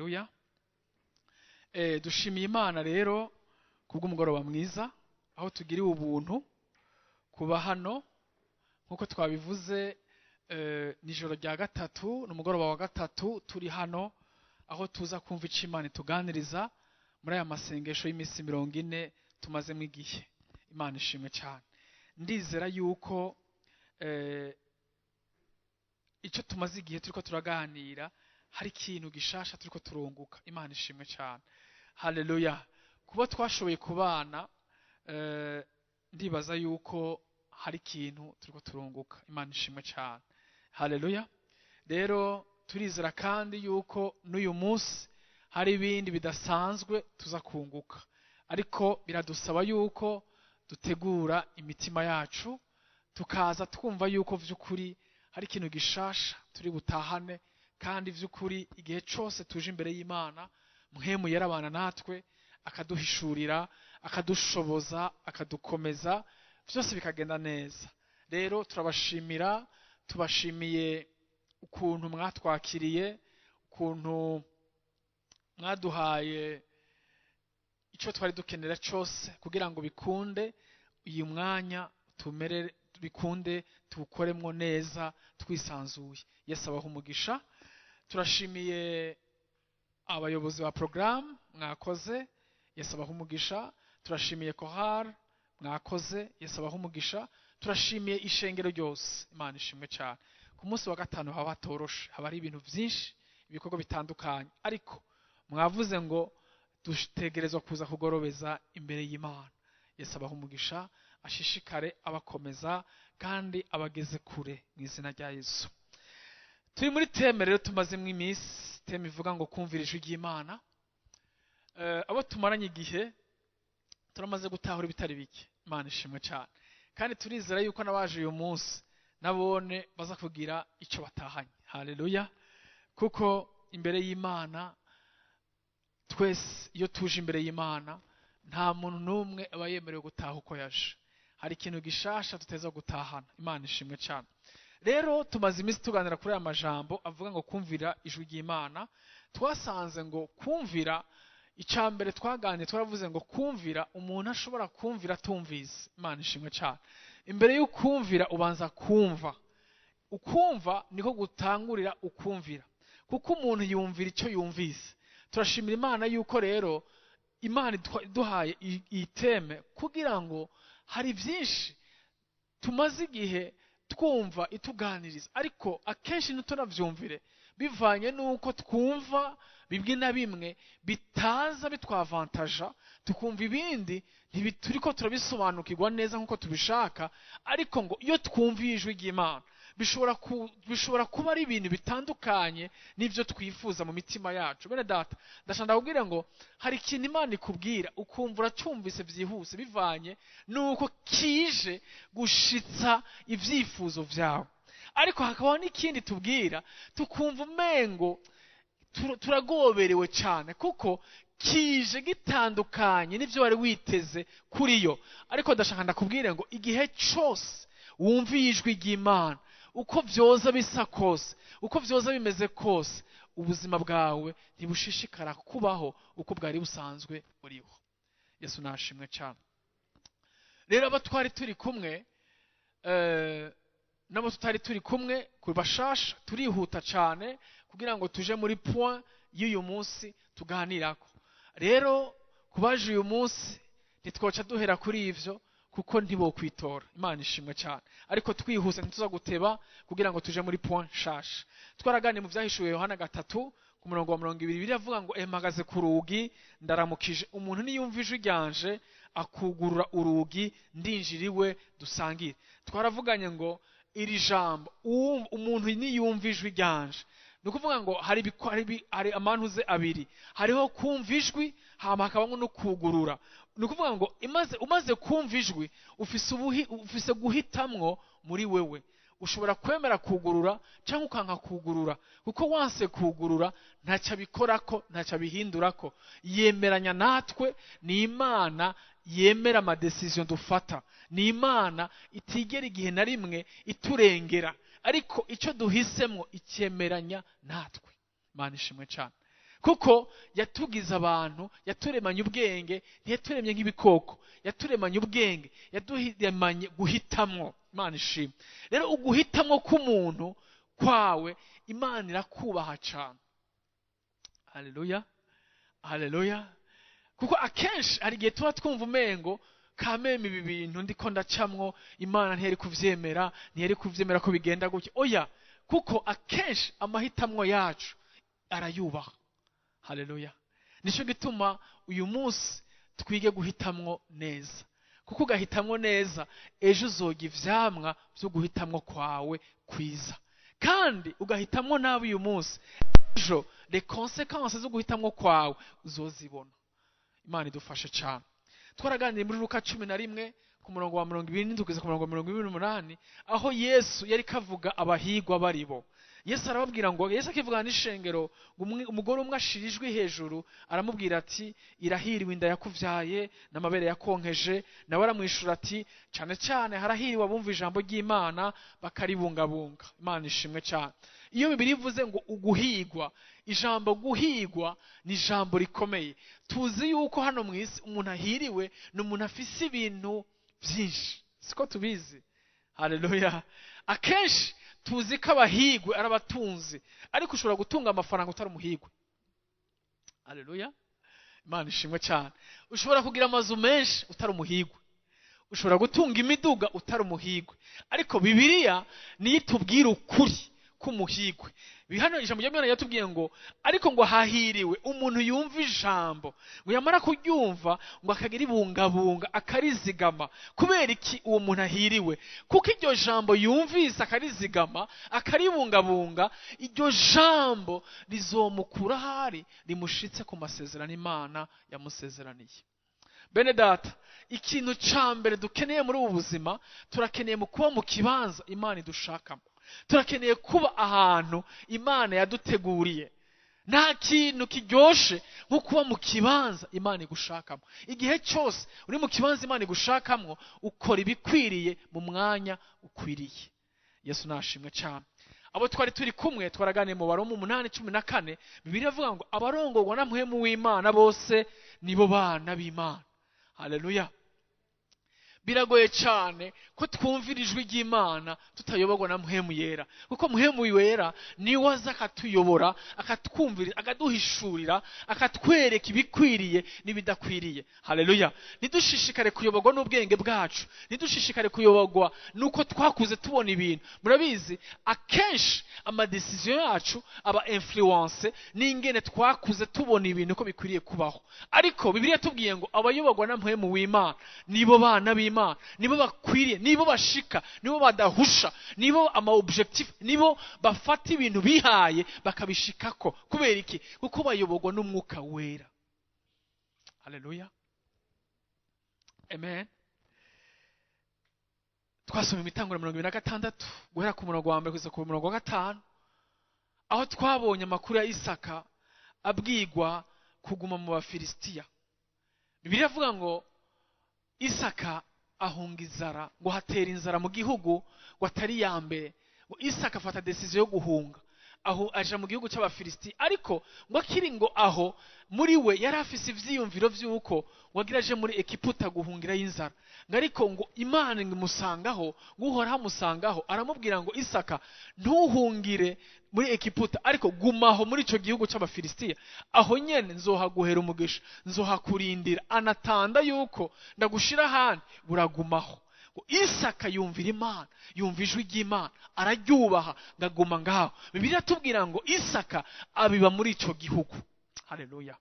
Haleluya. Dushimiye Imana rero kubw'umugoroba mwiza aho tugiriwe ubuntu kuba hano. Nk'uko twabivuze, nijoro rya gatatu, n'umugoroba wa gatatu turi hano, aho tuza kumva icyo Imana ituganiriza muri aya masengesho y'iminsi 40 tumazemo igihe. Imana ishimwe cyane. Ndizera yuko icyo tumaze igihe turiko turaganira hari ikintu gishasha turiko turunguka. Imana ishimwe cyane. Haleluya. Kuba twashoboye kubana, ndibaza yuko hari ikintu turiko turunguka. Imana ishimwe cyane. Haleluya. Rero turizera kandi yuko n'uyu munsi hari ibindi bidasanzwe tuza kunguka, ariko biradusaba yuko dutegura imitima yacu, tukaza twumva yuko vy'ukuri hari ikintu gishasha turi butahane, kandi vy'ukuri igihe cose tuje imbere y'Imana, Mpwemu yarabana natwe, akaduhishurira, akadushoboza, akadukomeza, vyose bikagenda neza. Rero turabashimira, tubashimiye ukuntu mwatwakiriye, ukuntu mwaduhaye ico twari dukenera cose kugira ngo bikunde uyu mwanya tumerere, bikunde tuwukoremwo neza twisanzuye. Yesu abahe umugisha. Turashimiye abayobozi ba programme, mwakoze, Yesu abahe umugisha. Turashimiye Kohar, mwakoze, Yesu abahe umugisha. Turashimiye ishengero ryose, Imana ishimwe cyane. Ku munsi wa gatanu haba hatoroshe, haba hari ibintu byinshi, ibikorwa bitandukanye, ariko mwavuze ngo dutegerezwa kuza kugorobeza imbere y'Imana. Yesu abahe umugisha, ashishikare abakomeza kandi abageze kure mu izina rya Yesu. Turi muri thème rero tumazemo iminsi, thème ivuga ngo kumvira ijwi ry'Imana. Abo tumaranye igihe turamaze gutahura ibitari bike. Imana ishimwe cyane. Kandi turizera yuko n'abaje uyu munsi nabone baza kugira icyo batahanye. Haleluya. Kuko imbere y'Imana twese iyo tuje imbere y'Imana nta muntu n'umwe aba yemerewe gutaha uko yaje. Hari ikintu gishasha tuteza gutahana. Imana ishimwe cyane. Rero tumaze iminsi tuganira kuri aya majambo avuga ngo kumvira ijwi ry'Imana. Twasanze ngo kumvira, icya mbere twaganiriye twaravuze ngo kumvira, umuntu ashobora kumvira atumvise. Imana ishimwe cyane. Imbere y'ukumvira ubanza kumva. Ukumva niko gutangurira ukumvira, kuko umuntu yumvira icyo yumvise. Turashimira Imana yuko rero Imana iduhaye iyi thème kugira ngo hari byinshi tumaze igihe twumva ituganiriza, ariko akenshi ntitunavyumvire bivanye n'uko twumva bimwe na bimwe bitaza bitwavantaja, tukumva ibindi ntibituriko turabisobanukirwa neza nk'uko tubishaka. Ariko ngo iyo twumviye ijwi ry'Imana bishobora kuba ari ibintu bitandukanye n'ivyo twifuza mu mitima yacu. Bene data, ndashaka ndakubwira ngo hari ikintu Imana ikubwira ukumva uracyumvise vyihuse bivanye n'uko kije gushitsa ivyifuzo vyawe, ariko hakabaho n'ikindi tubwira tukumva umengo turagoberewe cyane kuko kije gitandukanye n'ivyo wari witeze kuri yo. Ariko ndashaka ndakubwire ngo igihe cose wumviye ijwi ry'Imana, uko vyoza bisa kose, uko vyoza bimeze kose, ubuzima bwawe ntibushishikara kubaho uko bwari busanzwe buriho. Yesu nashimwe cyane. Rero abo twari turi kumwe, nabo tutari turi kumwe kubashasha, turihuta cyane kugira ngo tuje muri point y'uyu munsi tuganirako. Rero kubaje uyu munsi ntitwoca duhera kuri ivyo kuko ntibokwitora. Imana ishimwe cyane. Ariko twihuse ntituza guteba kugira ngo tuje muri point nshasha. Twaraganiye mu vyahishuwe Yohana 3 ku murongo wa 20, biravuga ngo mpagaze ku rugi ndaramukije, umuntu niyumva ijwi ryanje akugurura urugi ndinjira iwe dusangire. Twaravuganye ngo iri jambo umuntu niyumva ijwi ryanje, ni ukuvuga ngo hari amantuze abiri, hariho kumva ijwi hama hakabamo no kugurura. Ni ukuvuga ngo umaze kumva ijwi ufise guhitamwo muri wewe. Ushobora kwemera kugurura cyangwa ukanka kugurura, kuko wanse kugurura ntacyo abikorako, ntacyo abihindurako. Yemeranya natwe, ni Imana yemera ama decision dufata, ni Imana itigera igihe na rimwe iturengera, ariko icyo duhisemwo icyemeranya natwe. Imana ishimwe cyane. Kuko yatugize abantu, yaturemanye ubwenge, ntiyaturemye nk'ibikoko, yaturemanye ubwenge, yaduhemanye guhitamwo. Imana ishimwe. Rero uguhitamwo k'umuntu kwawe Imana irakubaha cyane. Haleluya, haleluya. Kuko akenshi hari igihe tuba twumva umengo kameme ibi bintu ndiko ndacamwo, Imana ntiyari kuvyemera, ntiyari kuvyemera ko bigenda gutya. Oya, kuko akenshi amahitamwo yacu arayubaha. Haleluya. Nico gituma uyu munsi twige guhitamwo neza, kuko ugahitamwo neza ejo uzoga ivyamwa byo guhitamwo kwawe kwiza. Kandi ugahitamwo nabi uyu munsi, ejo les conséquences zo guhitamwo kwawe uzozibona. Imana idufashe cyane. Twaraganiriye muri Luka 11 ku murongo wa 27 kugeza ku murongo wa 28, aho Yesu yari kavuga abahigwa baribo. Yesu arababwira ngo, Yesu akivugana n'ishengero, umugore umwe ashira ijwi hejuru aramubwira ati irahiriwe inda yakuvyaye n'amabere yakonkeje. Nawe aramwishura ati cyane cyane harahiriwe abumva ijambo ry'Imana bakaribungabunga. Imana ishimwe cyane. Iyo Bibiliya ivuze ngo uguhigwa, ijambo guhigwa ni ijambo rikomeye. Tuzi yuko hano mu isi umuntu ahiriwe ni umuntu afise ibintu byinshi, siko tubizi? Haleluya. Akenshi tuzi ko abahigwe ari abatunzi, ariko ushobora gutunga amafaranga utari umuhigwe. Haleluya. Imana ishimwe cyane. Ushobora kugira amazu menshi utari umuhigwe, ushobora gutunga imiduga utari umuhigwe, ariko Bibiliya niyo itubwira ukuri k'umuhigwe. Hano ijambo ry'Imana yatubwiye ngo ariko ngo hahiriwe umuntu yumva ijambo, ngo yamara kuryumva ngo akagira ibungabunga akarizigama. Kubera iki uwo muntu ahiriwe? Kuko iryo jambo yumvise akarizigama akaribungabunga, iryo jambo rizomukura ahari rimushitse ku masezerano Imana yamusezeraniye. Bene data, ikintu ca mbere dukeneye muri ubu buzima, turakeneye mu kuba mu kibanza Imana idushakamo. Turakeneye kuba ahantu Imana yaduteguriye. Nta kintu kiryoshe nko kuba mu kibanza Imana igushakamo. Igihe cyose uri mu kibanza Imana igushakamo, ukora ibikwiriye mu mwanya ukwiriye. Yesu nashimwe cyane. Abo twari turi kumwe twaraganiye mu Baroma 8:14, Bibiliya ivuga ngo abarongorwa na mpwemu w'Imana bose nibo bana b'Imana. Haleluya. Biragoye cyane ko twumvira ijwi ry'Imana tutayoborwa na mpwemu yera, kuko mpwemu wera niwe aza akatuyobora, akatwumvira, akaduhishurira, akatwereka ibikwiriye n'ibidakwiriye. Haleluya. Ntidushishikare kuyoborwa n'ubwenge bwacu, ntidushishikare kuyoborwa nuko twakuze tubona ibintu. Murabizi akenshi amadecision yacu aba influence n'ingene twakuze tubona ibintu ko bikwiriye kubaho. Ariko Bibiliya tubwiye ngo abayoborwa na mpwemu w'Imana nibo bana b'Imana, nibo bakwiriye, nibo bashika, nibo badahusha, nibo ama objectif, nibo bafata ibintu bihaye bakabishikako. Kubera iki? Kuko bayoborwa n'umwuka wera. Haleluya. Amen. Twasoma imitanguro 26 guhera ku murongo wa 1 kugeza ku murongo wa 5, aho twabonye amakuru ya Isaka abwigwa kuguma mu Bafilisitiya. Bibiliya ivuga ngo Isaka ahunga inzara, ngo hatera inzara mu gihugu ngo atari ya mbere. Ngo Isaka afata decision yo guhunga, aho aja mu gihugu cy'Abafilisiti. Ariko ngo akiri ngo aho muri we yari afise ivyiyumviro vy'uko ngo agira aje muri Egiputa guhungira y'inzara. Ngo ariko ngo Imana imusangaho, ngo Uhoraho amusangaho, aramubwira ngo Isaka ntuhungire muri Egiputa, ariko gumaho muri ico gihugu cy'Abafilisitiya, aho nyene nzohaguhera umugisha, nzohakurindira, anatanda yuko ndagushira ahandi, buragumaho. Isaka yumvira Imana, yumva ijwi ry'Imana, araryubaha, ngaguma ngaho. Bibiliya tubwira ngo Isaka abiba muri ico gihugu. Haleluya.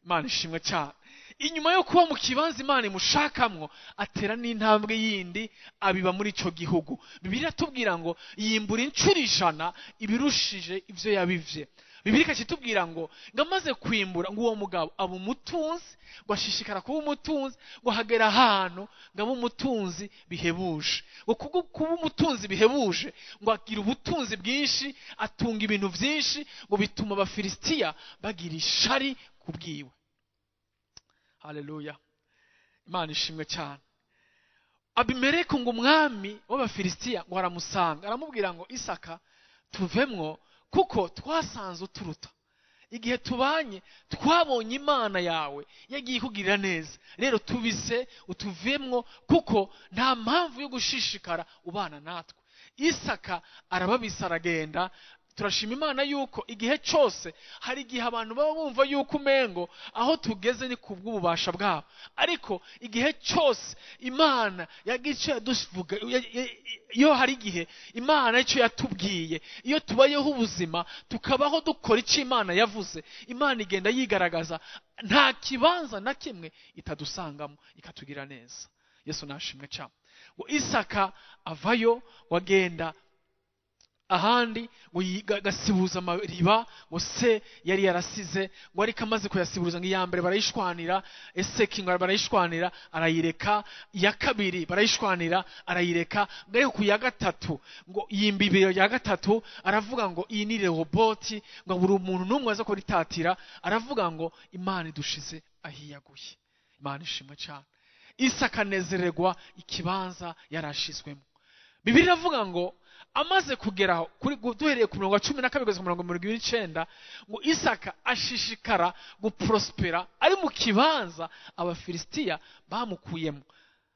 Imana ishimwe cyane. Inyuma yo kuba mu kibanza Imana imushakamwo, atera n'intambwe yindi abiba muri ico gihugu. Bibiliya tubwira ngo yimbura incuro 100 ibirushije ivyo yabivye. Bibiliya ikatubwira ngo ngamaze kwimbura ngo uwo mugabo aba umutunzi, ngo ashishikara kuba umutunzi, ngo hagera ahantu ngo abe umutunzi bihebuje. Ngo kuba umutunzi bihebuje, ngo agira ubutunzi bwinshi, atunga ibintu byinshi, ngo bituma Abafilisitiya bagira ishari kubwiwe. Haleluya. Imana ishimwe cyane. Abimeleki ngo umwami w'Abafilisitiya ngo aramusanga, aramubwira ngo Isaka tuvemwo kuko twasanze uturuta. Igihe tubanye twabonye Imana yawe yagiye ikugirira neza, rero tubise utuvemwo, kuko nta mpamvu yo gushishikara ubana natwe. Isaka arababisa aragenda. Turashima Imana yuko igihe cyose hari igihe abantu baba bumva yuko umengo aho tugeze ni kubw'ububasha bwabo, ariko igihe cyose Imana yagiye yaduvuga, iyo hari igihe Imana icyo yatubwiye, iyo tubayeho ubuzima tukabaho dukora icyo Imana yavuze, Imana igenda yigaragaza, nta kibanza na kimwe itadusangamo ikatugira neza. Yesu nashimwe cyane. Ngo Isaka avayo wagenda ahandi ngo gasibuza amariba ngo se yari yarasize, ngo ariko amaze kuyasibuza ngo iya mbere barayishwanira, Eseki ngo barayishwanira arayireka, iya kabiri barayishwanira arayireka, ngo ariko ku ya gatatu ngo yimbibiro ya gatatu aravuga ngo iyi ni Rehoboti, ngo buri umuntu n'umwe aza kuritatira, aravuga ngo Imana idushize ahiyaguye. Imana ishimwe cyane. Isaka anezererwa ikibanza yarashizwemo. Bibiliya iravuga ngo amaze kugeraho kuri duhereye ku murongo wa 12 kugeza ku murongo wa 29, ngo Isaka ashishikara guprospera ari mu kibanza Abafilisitiya bamukuyemo.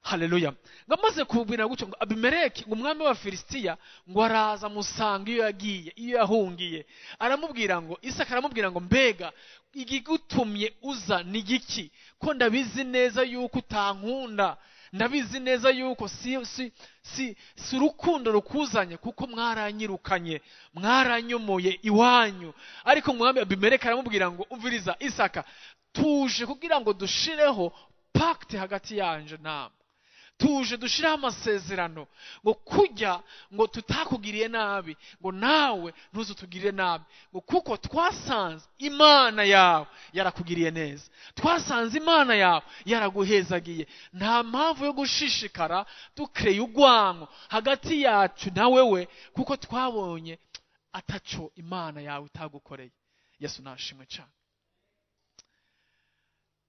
Haleluya. Ngo amaze kubwira gutyo ngo Abimeleki ngo umwami w'Abafilisitiya ngo araza musanga iyo yagiye, iyo yahungiye, aramubwira ngo Isaka aramubwira ngo mbega igigutumye uza ni giki, ko ndabizi neza yuko utankunda, ndabizi neza yuko si urukundo rukuzanye, kuko mwaranyirukanye, mwaranyomoye iwanyu. Ariko umwami Abimeleki aramubwira ngo umviriza Isaka, tuje kugira ngo dushireho pacte hagati yanje namwe, tuje dushireho amasezerano, ngo kujya ngo tutakugiriye nabi, ngo nawe ntuzutugirire nabi, ngo kuko twasanze Imana yawe yarakugiriye neza, twasanze Imana yawe yaraguhezagiye, nta mpamvu yo gushishikara dukreye urwango hagati yacu na wewe, kuko twabonye ataco Imana yawe itagukoreye. Yesu nashimwe cyane.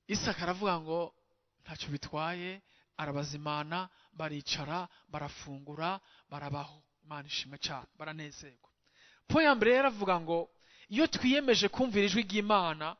Isaka aravuga ngo ntacyo bitwaye, arabazimana, baricara, barafungura, barabaho. Imana ishimwe cyane, baranezerwa. Po ya mbere yaravuga ngo iyo twiyemeje kumvira ijwi ry'Imana,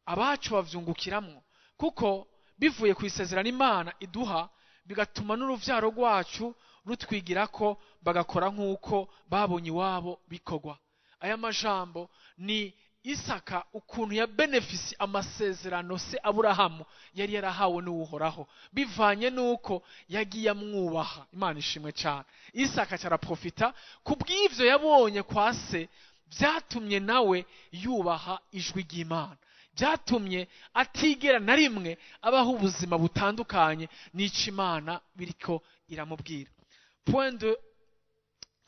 abacu bavyungukiramwo, kuko bivuye ku isezerano Imana iduha, bigatuma n'uruvyaro rwacu rutwigira ko bagakora nk'uko babonye iwabo bikogwa. Aya majambo ni Isaka ukuntu ya benefisi amasezerano se Aburahamu yari yarahawe n'Uhoraho, bivanye nuko yagiye amwubaha. Imana ishimwe cyane. Isaka cyaraprofita kubw'ivyo yabonye kwa se, byatumye nawe yubaha ijwi ry'Imana, byatumye atigera na rimwe abaho ubuzima butandukanye n'ico Imana biriko iramubwira. Point 2,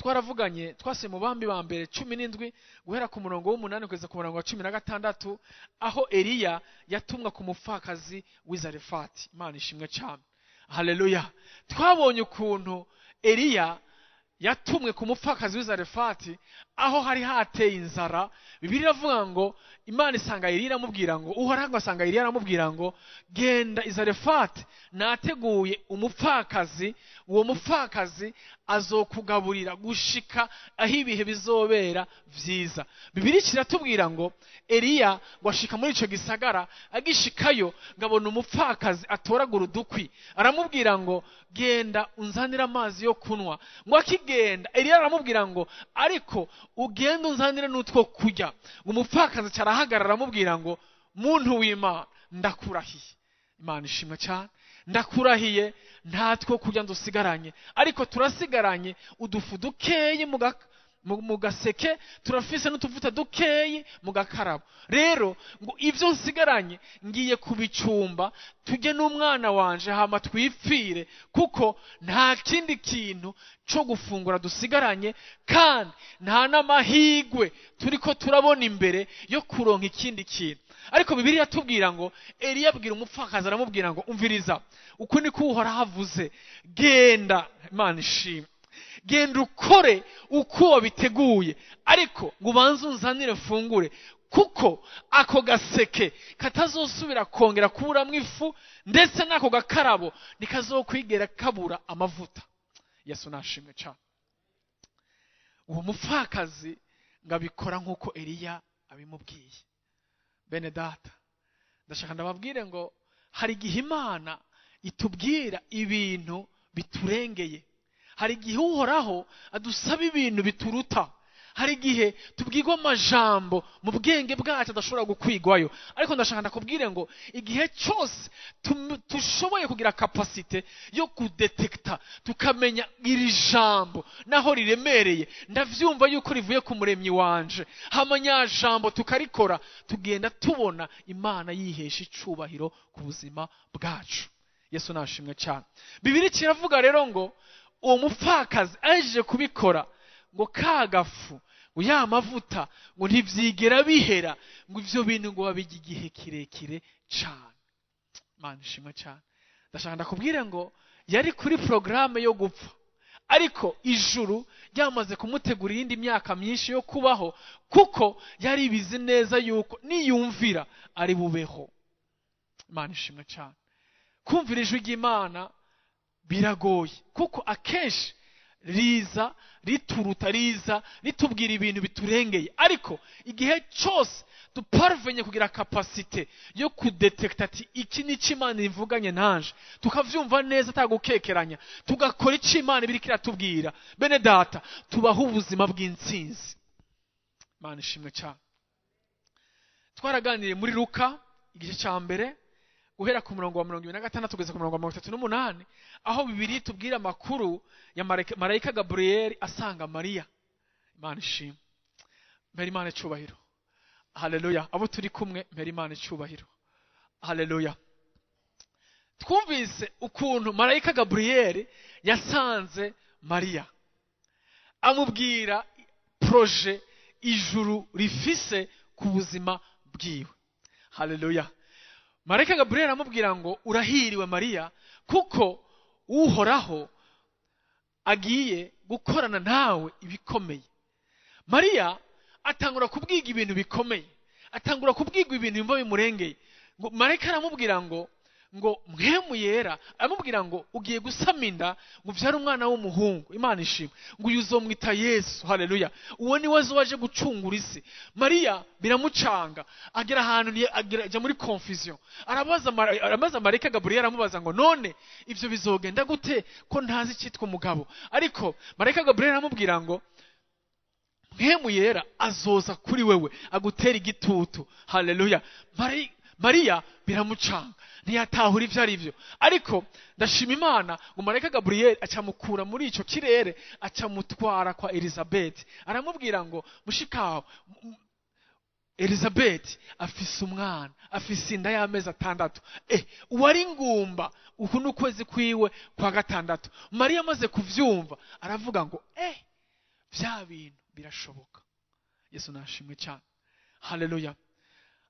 twaravuganye twase mu bambi ba mbere 17 guhera ku murongo w'8 kugeza ku murongo wa 16, aho Eliya yatumwa ku mupfakazi w'Izarefati. Imana ishimwe cyane. Haleluya. Twabonye ukuntu Eliya yatumwe ku mupfakazi w'Izarefati aho hari hateye inzara. Bibiliya iravuga ngo Imana isanga Eliya iramubwira ngo, Uhoraho asanga Eliya aramubwira ngo genda Izarefati, nateguye umupfakazi, uwo mupfakazi azokugaburira gushika aho ibihe bizobera vyiza. Bibiliya iratubwira ngo Eliya ngo ashika muri ico gisagara, agishikayo ngabona umupfakazi atoragura udukwi, aramubwira ngo genda unzanire amazi yo kunywa. Ngo akigenda Eliya aramubwira ngo ariko ugenda unzanire n'utwo kurya. Ngo umupfakazi arahagarara aramubwira ngo muntu w'Imana, ndakurahiye. Imana ishimwe cyane. Ndakurahiye ntatwo kurya ndusigaranye, ariko turasigaranye udufu dukeye mu gaseke, turafise n'utuvuta dukeye mu gakarabo. Rero ngo ivyo nsigaranye ngiye kubicumba, tujye n'umwana wanje hama twipfire, kuko nta kindi kintu cyo gufungura dusigaranye, kandi nta n'amahigwe turiko turabona imbere yo kuronka ikindi kintu. Ariko Bibiliya tubwira ngo Eliya abwira umupfakazi aramubwira ngo umviriza, uku niko Uhoraho avuze, genda. Imana ishimwe. Genda ukore uko wabiteguye, ariko ngo ubanze unzanire fungure, kuko ako gaseke katazosubira kongera kuburamwo ifu, ndetse n'ako gakarabo nikazokwigera kabura amavuta. Yesu nashimwe cyane. Uwo mupfakazi ngabikora nk'uko Eliya abimubwiye. Bene data, ndashaka ndababwire ngo hari igihe Imana itubwira ibintu biturengeye, hari igihe Uhoraho adusaba ibintu bituruta, hari igihe tubwirwa amajambo mu bwenge bwacu adashobora gukwigwayo. Ariko ndashaka ndakubwire ngo igihe cyose tushoboye kugira capacité yo kudetekta, tukamenya iri jambo naho riremereye, ndavyumva yuko rivuye ku muremyi wanje, hama nyajambo tukarikora, tugenda tubona Imana yihesha icubahiro ku buzima bwacu. Yesu nashimwe cyane. Bibiliya kiravuga rero ngo uwo mupfakazi aje kubikora, ngo kagafu, ngo ya mavuta, ngo ntivyigera bihera, ngo ivyo bintu ngo babijye igihe kirekire cyane. Imana ishimwe cyane. Ndashaka ndakubwire ngo yari kuri programme yo gupfa, ariko ijuru ryamaze kumutegura iyindi myaka myinshi yo kubaho, kuko yari bizi neza yuko niyumvira ari bubeho. Imana ishimwe cyane. Kumvira ijwi ry'Imana biragoye, kuko akenshi riza rituruta, riza ritubwira ibintu biturengeye. Ariko igihe cyose duparvenye kugira capacité yo kudetekta ati iki ni cyo Imana ivuganye nanje, tukavyumva neza atagukekeranya, tugakora icyo Imana ibiri kiratubwira, bene data tubaho ubuzima bw'intsinzi. Imana ishimwe cyane. Twaraganiriye muri Luka igice cya mbere guhera ku murongo wa 26 kugeza ku murongo wa 38, aho Bibiliya itubwira amakuru ya marayika Gabriel asanga Mariya. Imana ishimwe. Mpera Imana icubahiro. Haleluya. Abo turi kumwe, mpera Imana icubahiro. Haleluya. Twumvise ukuntu marayika Gabriel yasanze Mariya, amubwira projet ijuru rifise ku buzima bwiwe. Haleluya. Marayika Gabriel aramubwira ngo urahiriwe Mariya, kuko Uhoraho agiye gukorana nawe ibikomeye. Mariya atangura kubwiga ibintu bikomeye, atangura kubwigwa ibintu yumva bimurengeye. Ngo marayika aramubwira ngo mpwemu yera, aramubwira ngo ugiye gusama inda ngo uvyare umwana w'umuhungu. Imana ishimwe. Ngo uyu uzomwita Yesu. Haleluya. Uwo ni we waje gucungura isi. Mariya biramucanga, agera ahantu ajya muri confusion. Arabaza marayika Gabriel, aramubaza ngo none ivyo bizogenda gute ko ntazi cyitwa umugabo? Ariko marayika Gabriel aramubwira ngo mpwemu yera azoza kuri wewe agutera igitutu. Haleluya. Mariya biramucanga, ntiyatahura ivyo ari byo. Ariko ndashima Imana ngo marayika Gabriel acamukura muri ico kirere, acamutwara kwa Elizabeth, aramubwira ngo mushikaho Elizabeth afise umwana, afise inda y'amezi 6. Uwari ngumba uku n'ukwezi kwiwe kwa 6. Mariya amaze kuvyumva aravuga ngo vya bintu birashoboka. Yesu nashimwe cyane. Haleluya.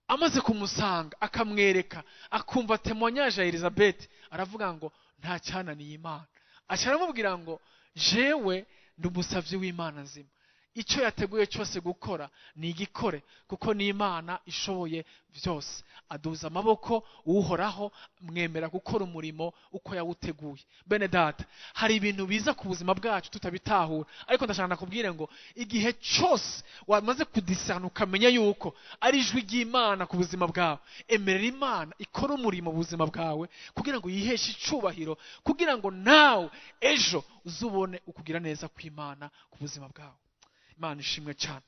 Amaze kumusanga akamwereka, akumva témoignage ya Elizabeth, aravuga ngo nta cyananiye Imana. Aca aramubwira ngo jewe ndi umusavyi w'Imana nzima, icyo yateguye cyose gukora ni igikore, kuko ni Imana ishoboye byose. Aduza amaboko Uhoraho, mwemera gukora umurimo uko yawuteguye. Bene data, hari ibintu biza ku buzima bwacu tutabitahura, ariko ndashaka nakubwire ngo igihe cyose wamaze kudisana ukamenya yuko ari ijwi ry'Imana ku buzima bwawe, emerera Imana ikora umurimo mu buzima bwawe kugira ngo yiheshe icubahiro, kugira ngo nawe ejo uzubone ukugira neza kw'Imana ku buzima bwawe. Imana ishimwe cyane.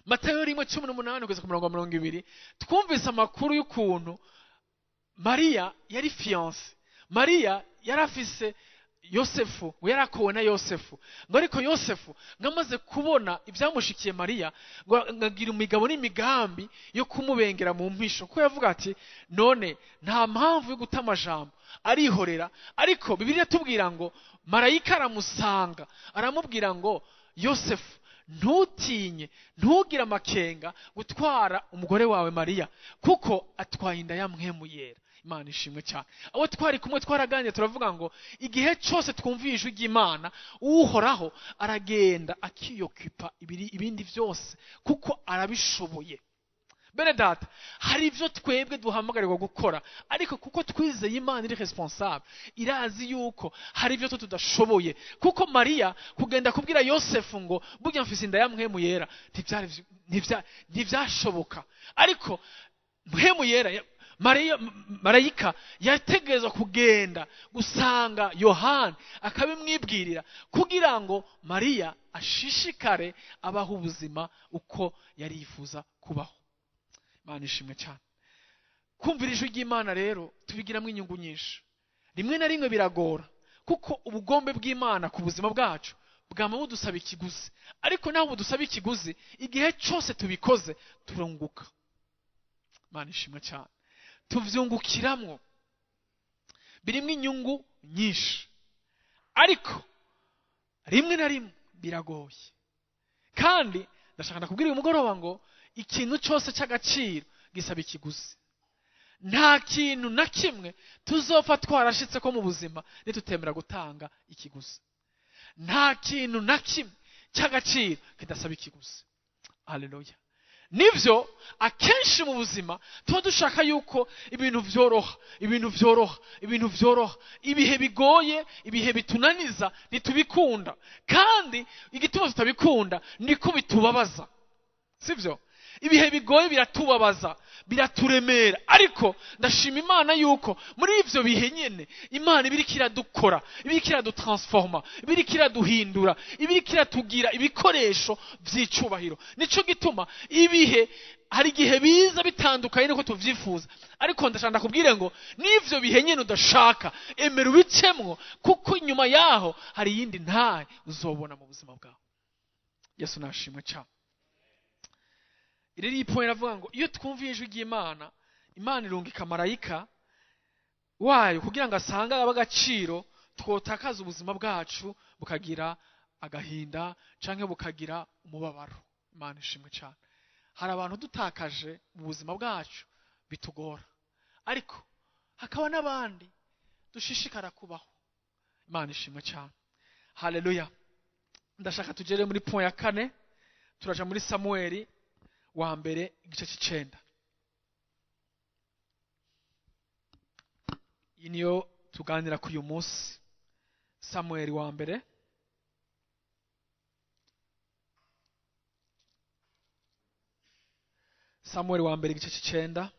Matayo 1:18 kugeza ku murongo wa 20, twumvise amakuru y'ukuntu Mariya yari fiancé. Mariya yari afise Yosefu, ngo yari akowe na Yosefu. Ngo ariko Yosefu ngo amaze kubona ibyamushikiye Mariya, ngo agira imigabo n'imigambi yo kumubengera mu mpisho, kuko yavuga ati none nta mpamvu yo guta amajambo, arihorera. Ariko Bibiliya itubwira ngo marayika aramusanga aramubwira ngo Yosefu, ntutinye, ntugire amakenga gutwara umugore wawe Mariya, kuko atwaye inda ya mpwemu yera. Imana ishimwe cyane. Abo twari kumwe twaraganiriye turavuga ngo igihe cyose twumviye ijwi ry'Imana, Uhoraho aragenda akiyokipa ibindi byose, kuko arabishoboye. Bene data, hari ibyo twebwe duhamagarirwa gukora, ariko kuko twizeye Imana iri responsable, irazi yuko hari ibyo tudashoboye. Kuko Mariya kugenda kubwira Yosefu ngo burya mfise inda ya Mpwemu Yera, ntibyashoboka. Ariko Mpwemu Yera, Mariya, marayika yategerezwa kugenda gusanga Yohana akabimwibwirira kugira ngo Mariya ashishikare abaho ubuzima uko yari yifuza kubaho. Imana ishimwe cyane. Kumvira ijwi ry'Imana rero tubigiramo inyungu nyinshi. Rimwe na rimwe biragora, kuko ubugombe bw'Imana ku buzima bwacu bwama budusaba ikiguzi, ariko naho budusaba ikiguzi, igihe cyose tubikoze turunguka. Imana ishimwe cyane. Tuvyungukiramwo, birimo inyungu nyinshi, ariko rimwe na rimwe biragoye. Kandi ndashaka ndakubwira uyu mugoroba ngo ikintu cyose cy'agaciro gisaba ikiguzi. Nta kintu na kimwe tuzopfa twarashitse ko mu buzima nitutemera gutanga ikiguzi. Nta kintu na kimwe cy'agaciro kidasaba ikiguzi. Haleluya. Nivyo akenshi mu buzima tuba dushaka yuko ibintu vyoroha, ibintu vyoroha, ibintu vyoroha. Ibihe bigoye, ibihe bitunaniza ntitubikunda. Kandi igituma tutabikunda niko bitubabaza, sivyo? Ibihe bigoye biratubabaza, biraturemera, ariko ndashima Imana yuko muri ivyo bihe nyene Imana ibiriko iradukora, ibiriko iradutransforma, ibiriko iraduhindura, ibiriko iratugira ibikoresho vy'icubahiro. Nico gituma ibihe hari igihe biza bitandukanye nuko tuvyifuza, ariko ndashaka ndakubwire ngo n'ivyo bihe nyene udashaka, emera ubicemwo, kuko inyuma yaho hari iyindi ntahe uzobona mu buzima bwawe. Yesu nashimwe cyane. Riri point iravuga ngo iyo twumviye ijwi ry'Imana, Imana irungika marayika wayo kugira ngo asange ab'agaciro twotakaza ubuzima bwacu bukagira agahinda canke bukagira umubabaro. Imana ishimwe cyane. Hari abantu dutakaje mu buzima bwacu bitugora, ariko hakaba n'abandi dushishikara kubaho. Imana ishimwe cyane. Haleluya. Ndashaka tugere muri point ya kane, turaja muri Samueli wa mbere igice c'icenda. Iyi niyo tuganira kuri uyu munsi. Samueli wa mbere Samueli wa mbere igice c'icenda.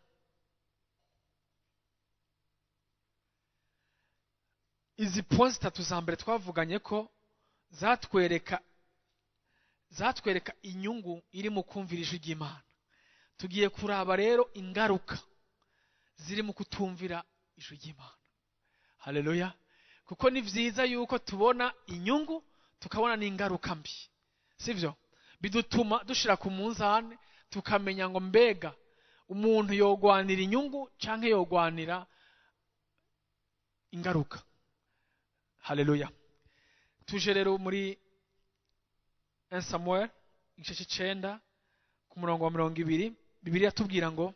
Izi points zitatu za mbere twavuganye ko zatwereka inyungu iri mu kumvira ijwi ry'Imana. Tugiye kuraba rero ingaruka ziri mu kutumvira ijwi ry'Imana. Haleluya. Kuko ni vyiza yuko tubona inyungu tukabona n'ingaruka mbi, sivyo? Bidutuma dushira ku munzane tukamenya ngo mbega umuntu yogwanira inyungu canke yogwanira ingaruka. Haleluya. Tuje rero muri 1 Samuel igice c'icenda ku murongo wa 20, Bibiliya tubwira ngo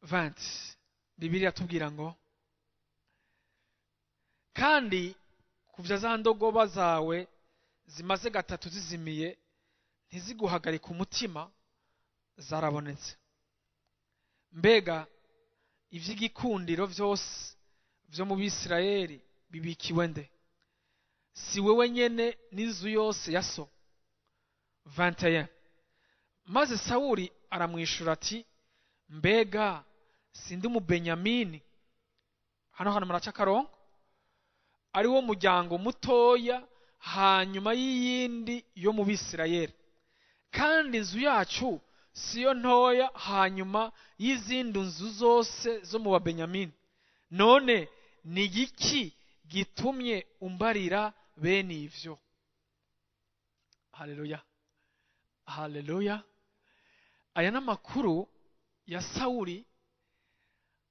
20. Bibiliya tubwira ngo kandi kuvya za ndogoba zawe zimaze gatatu zizimiye ntiziguhagarika umutima, zarabonetse. Mbega ivy'igikundiro vyose vyo mu Bisirayeli bibikiwe nde? Si wewe nyene n'inzu yose ya so. 21. Maze Sawuli aramwishura ati mbega sindi mu Benyamini? Hano hano muraca akarongo, ari wo muryango mutoya hanyuma y'iyindi yo mu Bisirayeli, kandi inzu yacu siyo ntoya hanyuma y'izindi nzu zose zo mu Babenyamini. None ni igiki gitumye umbarira bene ivyo? Haleluya, haleluya. Aya n'amakuru ya Sawuli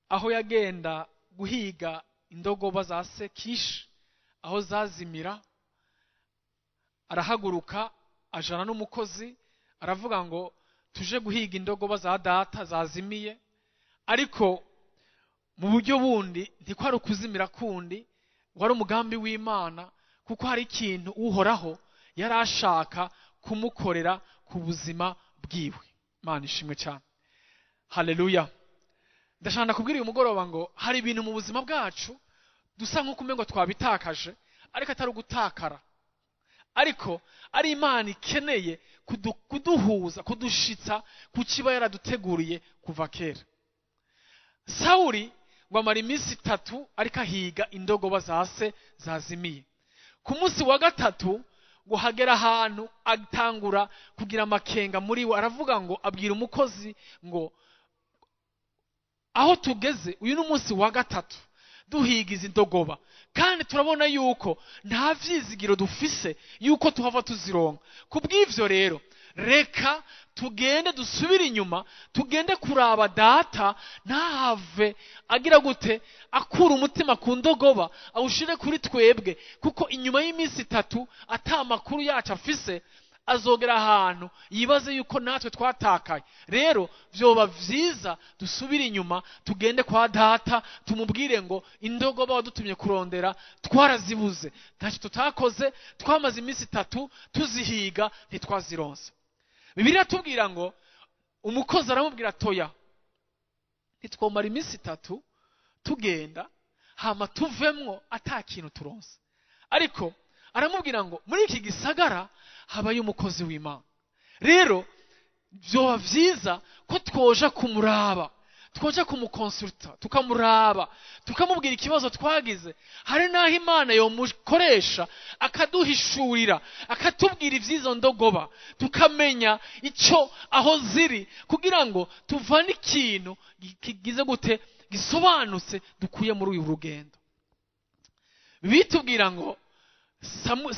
aho yagenda guhiga indogoba za se Kishi aho zazimira. Arahaguruka ajana n'umukozi, aravuga ngo tuje guhiga indogoba za data zazimiye. Ariko mu buryo bundi ntikwari ukuzimira kundi, wari umugambi w'Imana, kuko hari ikintu Uhoraho yari ashaka kumukorera ku buzima bwiwe. Imana ishimwe cyane, haleluya. Ndashaka kubwira uyu mugoroba ngo hari ibintu mu buzima bwacu dusa nk'uko umengo twabitakaje, ariko atari ugutakara, ariko ari Imana ikeneye kuduhuza, kudushitsa ku kiba yaraduteguriye kuva kera. Sawuli ngo amara iminsi 3 ariko ahiga indogoba za se zazimiye. Ku munsi wa 3 ngo hagera ahantu atangura kugira amakenga muri we, aravuga ngo, abwira umukozi ngo aho tugeze uyu ni umunsi wa 3 duhiga izi ndogoba, kandi turabona yuko nta vyizigiro dufise yuko tuhava tuzironka. Kubw'ivyo rero reka tugende dusubire inyuma, tugende kuraba data, ntahave agira gute akura umutima ku ndogoba awushire kuri twebwe, kuko inyuma y'iminsi 3 ata makuru yacu afise, azogera ahantu yibaze yuko natwe twatakaye. Rero vyoba vyiza dusubire inyuma, tugende kwa data, tumubwire ngo indogoba wadutumye kurondera twarazibuze, ntacyo tutakoze, twamaze iminsi 3 tuzihiga ntitwazironse. Bibiliya iratubwira ngo umukozi aramubwira toya, ntitwomara iminsi 3 tugenda hama tuvemwo ata kintu turonse. Ariko aramubwira ngo muri iki gisagara habayo umukozi w'Imana, rero vyoba vyiza ko twoja kumuraba, twoja kumukonsulta, tukamuraba, tukamubwira ikibazo twagize. Hari naho Imana yomukoresha akaduhishurira, akatubwira ivyizo ndogoba, tukamenya ico aho ziri, kugira ngo tuvane ikintu kigize gute gisobanutse dukuye muri uyu rugendo. Bitubwira ngo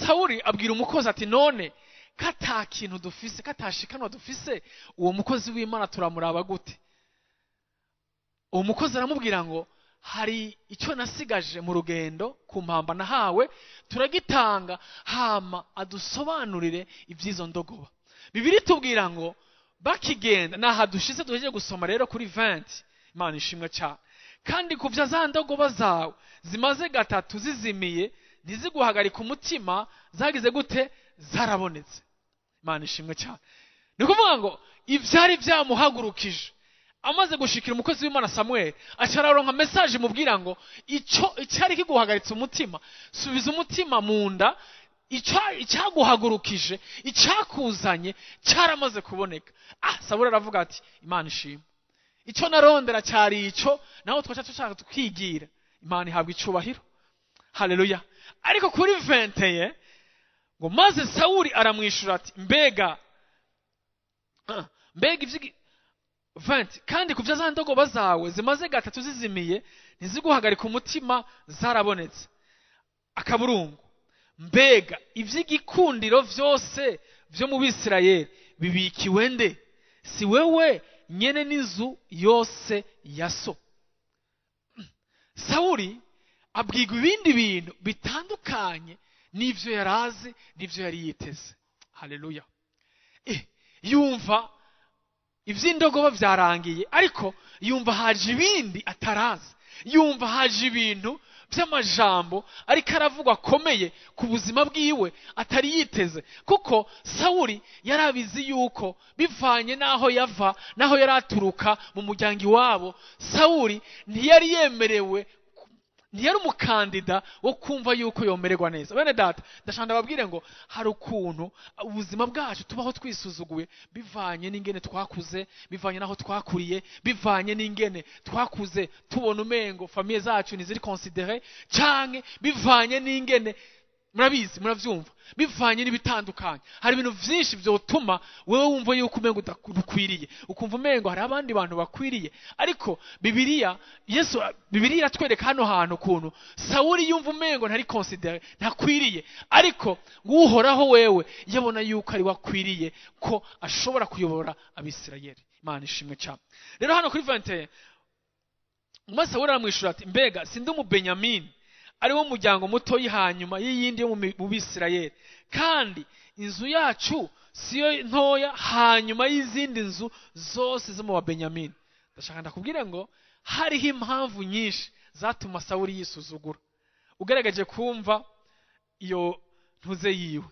Sawuli abwira umukozi ati none kata kintu dufise, katashikanwa dufise, uwo mukozi w'Imana turamuraba gute? Uwo mukozi aramubwira ngo hari icyo nasigaje mu rugendo ku mpamba nahawe, turagitanga hama adusobanurire ibyizo ndogoba. Bibiliya itubwira ngo bakigenda, naha dushize duhejeje gusoma rero kuri 20. Imana ishimwe cyane. Kandi kuvya za ndogoba zawe zimaze 3 zizimiye ntiziguhagarika umutima, zagize gute? Zarabonetse. Imana ishimwe cyane. Ni kuvuga ngo ivyari byamuhagurukije amaze gushikira umukozi w'Imana Samuel, acararonka message imubwira ngo ico icyari kiguhagaritse umutima, subiza umutima mu nda, icyaguhagurukije, icyakuzanye cyaramaze kuboneka. Sawuli aravuga ati Imana ishimwe, ico narondera cyari ico, naho twaca dushaka tukigira. Imana ihabwa icubahiro, haleluya. Ariko kuri 21 ngo maze Sawuli aramwishura ati mbega mbega 20 kandi kuvya za ndogoba zawe zimaze 3 zizimiye ntiziguhagarika umutima, zarabonetse. Akaburungu, mbega ivy'igikundiro vyose vyo mu Bisirayeli bibikiwe nde? Si wewe nyene n'inzu yose ya so? Sawuli abwirwa ibindi bintu bitandukanye n'ivyo yarazi n'ivyo yari yiteze. Haleluya. Yumva ivy'indogoba vyarangiye, ariko yumva haje ibindi atarazi, yumva haje ibintu by'amajambo ariko aravugwa akomeye ku buzima bwiwe atari yiteze. Kuko Sawuli yarabizi yuko bivanye naho yava, naho yaraturuka mu muryango iwabo, Sawuli ntiyari yemerewe, ntiyari umukandida wo kumva yuko yomererwa neza. Bene data, ndashaka ndababwire ngo hari ukuntu ubuzima bwacu tubaho twisuzuguye bivanye n'ingene twakuze, bivanye naho twakuriye, bivanye n'ingene twakuze tubona umengo famille zacu ntiziri considéré, canke bivanye n'ingene murabizi, muravyumva, bivanye n'ibitandukanye. Hari ibintu vyinshi vyotuma wewe wumva yuko umengo udakwiriye, ukumva umengo hari abandi bantu bakwiriye. Ariko Bibiliya, Yesu, Bibiliya iratwereka hano hantu ukuntu Sawuli yumva umengo ntari considéré, ntakwiriye, ariko Uhoraho wewe yabona yuko ari wakwiriye, ko ashobora kuyobora Abisirayeli. Imana ishimwe cyane. Rero hano kuri 21 Maze Sawuli aramwishura ati mbega sindi Umubenyamini, ari wo muryango muto hanyuma y'iyindi yo mu Bisirayeli, kandi inzu yacu siyo ntoya hanyuma y'izindi nzu zose zo mu Babenyamini. Ndashaka ndakubwira ngo hariho impamvu nyinshi zatuma Sawuli yisuzugura. Ugaragaje kumva iyo ntuze yiwe,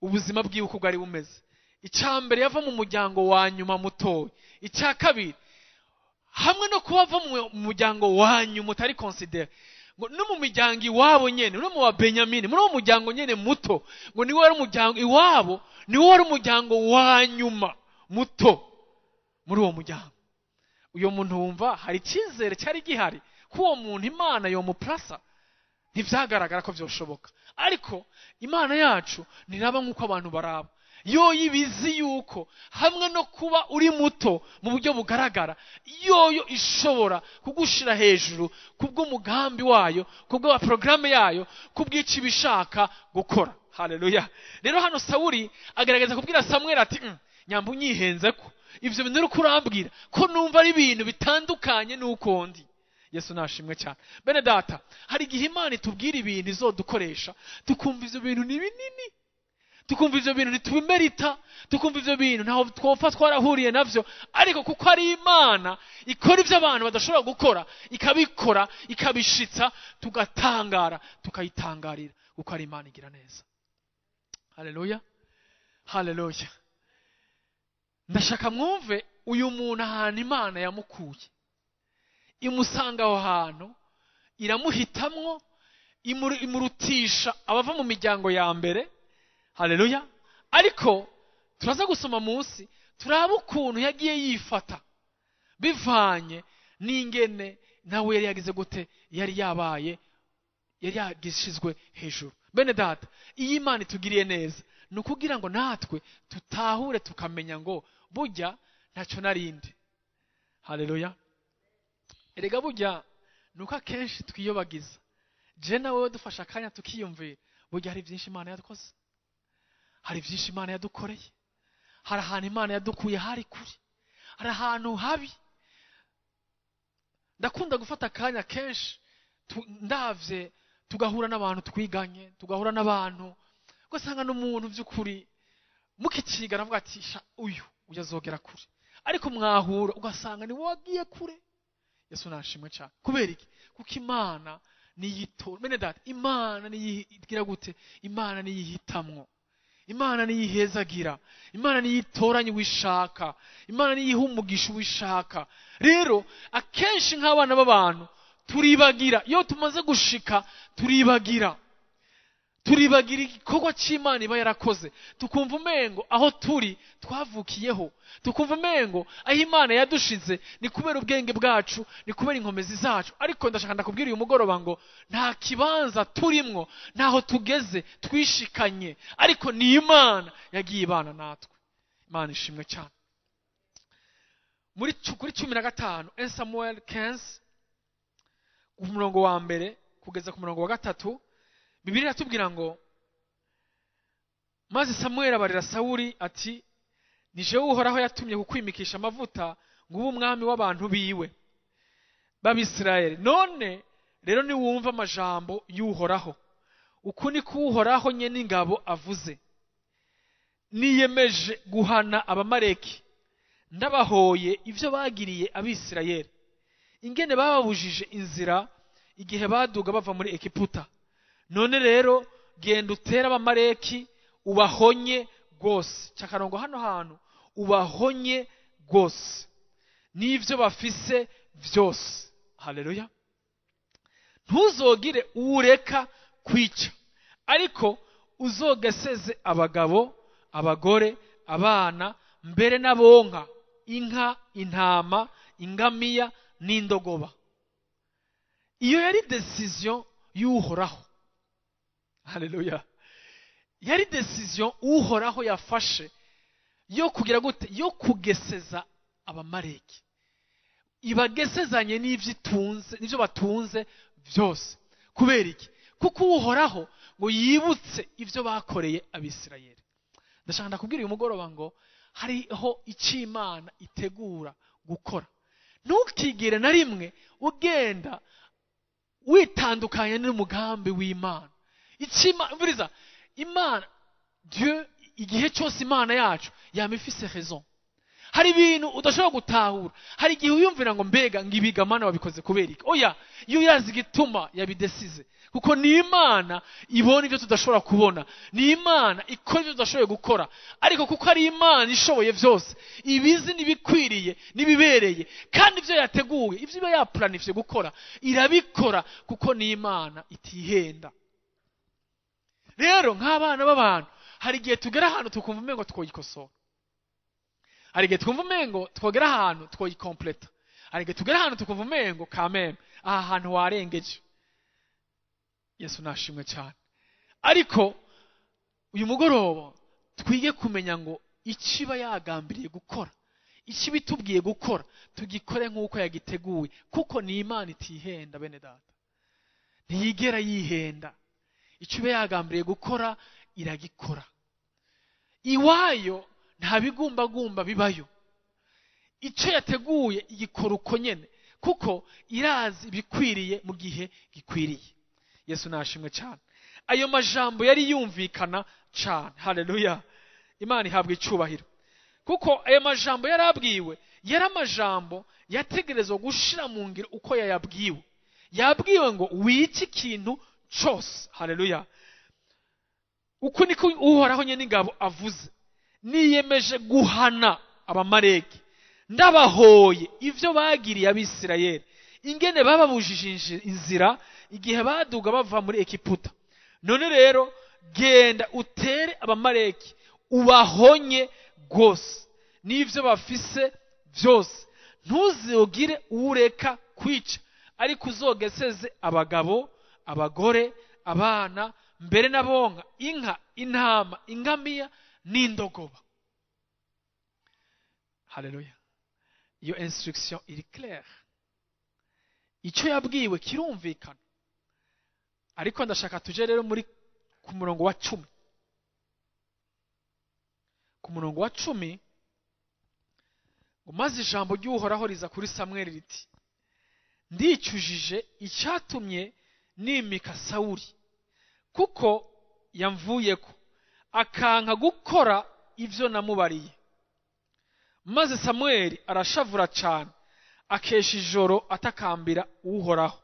ubuzima bwiwe uko bwari bumeze, Icya mbere, yava mu muryango wa nyuma mutoya. Icya kabiri, hamwe no kuba ava mu muryango wa nyuma utari considéré, ngo no mu miryango iwabo nyene, no mu wa Benyamini, muri uwo muryango nyene muto, ngo niwe wari umuryango iwabo, niwe wari umuryango wa nyuma muto muri uwo muryango. Uyo muntu wumva hari icyizere cyari gihari ko uwo muntu Imana yomuplasa? Ntivyagaragara ko vyoshoboka. Ariko Imana yacu ntiraba nk'uko abantu baraba. Yoyo ibizi yuko hamwe no kuba uri muto mu buryo bugaragara, yoyo ishobora kugushira hejuru kubw'umugambi wayo, kubwa porogaramu yayo, kubw'icyo ibishaka gukora. Haleluya! Rero hano Sawuli agaragaza kubwira Samweli ati: Nyamba unyihenze ko ivyo bintu uri kurambwira, ko numva ari ibintu bitandukanye n'uko ndi." Yesu nashimwe cyane. Bene data, hari igihe Imana itubwira ibintu izodukoresha, tukumva ivyo bintu ni binini, tukumva ivyo bintu ntitubimerita, tukumva ivyo bintu ntaho twopfa twarahuriye navyo. Ariko kuko ari Imana ikora ivyo abantu badashobora gukora, ikabikora, ikabishitsa, tugatangara, tukayitangarira, kuko ari Imana igira neza. Haleluya, haleluya! Ndashaka mwumve uyu muntu, ahantu Imana yamukuye, imusanga aho hantu, iramuhitamwo, imurutisha abava mu miryango ya mbere. Haleluya! Ariko turaza gusoma munsi, turaba ukuntu yagiye yifata bivanye n'ingene nawe yari yagize gute, yari yabaye, yari yagishizwe hejuru. Bene data, iyo Imana itugiriye neza, ni ukugira ngo natwe tutahure, tukamenya ngo burya ntacyo narindi. Haleluya! Erega burya ni uko akenshi twiyobagiza. Je nawe dufashe akanya tukiyumvira, burya hari byinshi Imana yadukoze, hari byinshi Imana yadukoreye, hari ahantu Imana yadukuye hari kure, hari ahantu habi. Ndakunda gufata akanya kenshi ndavye, tugahura n'abantu twiganye, tugahura n'abantu, ugasanga n'umuntu by'ukuri mukikiga aravuga ati: "Sha, uyu azogera kure." Ariko mwahura ugasanga ni wowe wagiye kure. Yesu nashimwe cyane. Kubera iki? Kuko Imana niyitora. Bene data, Imana niyigira gute? Imana niyihitamwo, Imana niyihezagira, Imana niyitoranye uwishaka, Imana niyiha umugisha uwishaka. Rero akenshi nk'abana b'abantu turibagira. Iyo tumaze gushika turibagira, turibagira igikorwa cy'Imana iba yarakoze, tukumva umengo aho turi twavukiyeho, tukumva umengo aho Imana yadushize ni kubera ubwenge bwacu, ni kubera inkomezi zacu. Ariko ndashaka ndakubwira uyu mugoroba ngo nta kibanza turimwo, ntaho tugeze twishikanye, ariko ni Imana yagiye ibana natwe. Imana ishimwe cyane. Kuri 15, 1 Samuel 15, ku murongo wa mbere kugeza ku murongo wa gatatu, Bibiliya iratubwira ngo: "Maze Samuel abarira Sawuli ati: 'Ni jewe Uhoraho yatumye kukwimikisha amavuta ngo ube umwami w'abantu biwe b'Abisirayeli. None rero niwumva amajambo y'Uhoraho. Uku niko Uhoraho nyene ingabo avuze: Niyemeje guhana Abamaleki ndabahoye ivyo bagiriye Abisirayeli, ingene bababujije inzira igihe baduga bava muri Egiputa. None rero genda utere Abamaleki, ubahonye rwose.'" Cakarongo hano hantu: ubahonye rwose n'ivyo bafise vyose. Haleluya! "Ntuzogire uwureka kwica, ariko uzogeseze abagabo, abagore, abana, mbere n'abonka inka, intama, ingamiya n'indogoba." Iyo yari décision y'Uhoraho. Haleluya! Yari décision Uhoraho yafashe yo kugira gute? Yo kugeseza Abamareki, ibagesezanye n'ivyo itunze, n'ivyo batunze byose. Kubera iki? Kuko Uhoraho ngo yibutse ivyo bakoreye Abisirayeli. Ndashaka ndakubwira uyu mugoroba ngo hariho icyo Imana itegura gukora. Ntukigere na rimwe ugenda witandukanya n'umugambi w'Imana. Icyo Imana, Dieu, igihe cyose Imana yacu yama ifise raison. Hari ibintu udashobora gutahura, hari igihe wiyumvira ngo: "Mbega ngo ibiga Mana wabikoze kubera iki?" Oya, iyo yazi igituma yabidesize. Kuko ni Imana ibona ibyo tudashobora kubona, ni Imana ikora ibyo tudashoboye gukora. Ariko kuko ari Imana ishoboye byose, ibizi n'ibikwiriye n'ibibereye, kandi ibyo yateguye, ibyo iba yaplanifye gukora, irabikora, kuko ni Imana itihenda. Rero nk'abana b'abantu, hari igihe tugera ahantu tukumva umengo twoyikosora, hari igihe twumva umengo twogera ahantu twoyikompleta, hari igihe tugera ahantu tukumva umengo kameme aha hantu warengeje. Yesu nashimwe cyane. Ariko uyu mugoroba twige kumenya ngo ikiba yagambiriye gukora, ikiba itubwiye gukora, tugikore nk'uko yagiteguye, kuko ni Imana itihenda. Bene data, ntiyigera yihenda. Icyo iba yagambiriye gukora iragikora. Iwayo nta bigumbagumba bibayo. Icyo yateguye igikora uko nyene, kuko irazi ibikwiriye mu gihe gikwiriye. Yesu nashimwe cyane. Ayo majambo yari yumvikana cyane. Haleluya, Imana ihabwa icyubahiro. Kuko ayo majambo yarabwiwe, yari amajambo yategerezwa gushira mu ngiro uko yayabwiwe. Yabwiwe ngo wice ikintu cyose. Haleluya. Uko niko Uhoraho nyene ingabo avuze, niyemeje guhana Abamaleki, ndabahoye ivyo bagiriye Abisirayeli, ingene bababujije inzira igihe baduga bava muri Egiputa. None rero genda utere Abamaleki, ubahonye rwose n'ivyo bafise byose, ntuzogire ureka kwica, ariko uzogeseze abagabo, abagore, abana, mbere n'abonka, inka, intama, ingamiya n'indogoba. Haleluya. Iyo instruction iri claire, icyo yabwiwe kirumvikana. Ariko ndashaka tuje rero muri ku murongo wa 10. Ku murongo wa 10, ngo maze ijambo ry'Uhoraho riza kuri Samweli riti, ndicujije icyatumye nimika Sawuli, kuko yamvuyeko akanka gukora ivyo namubariye. Maze Samweli arashavura cyane, akesha ijoro atakambira Uhoraho.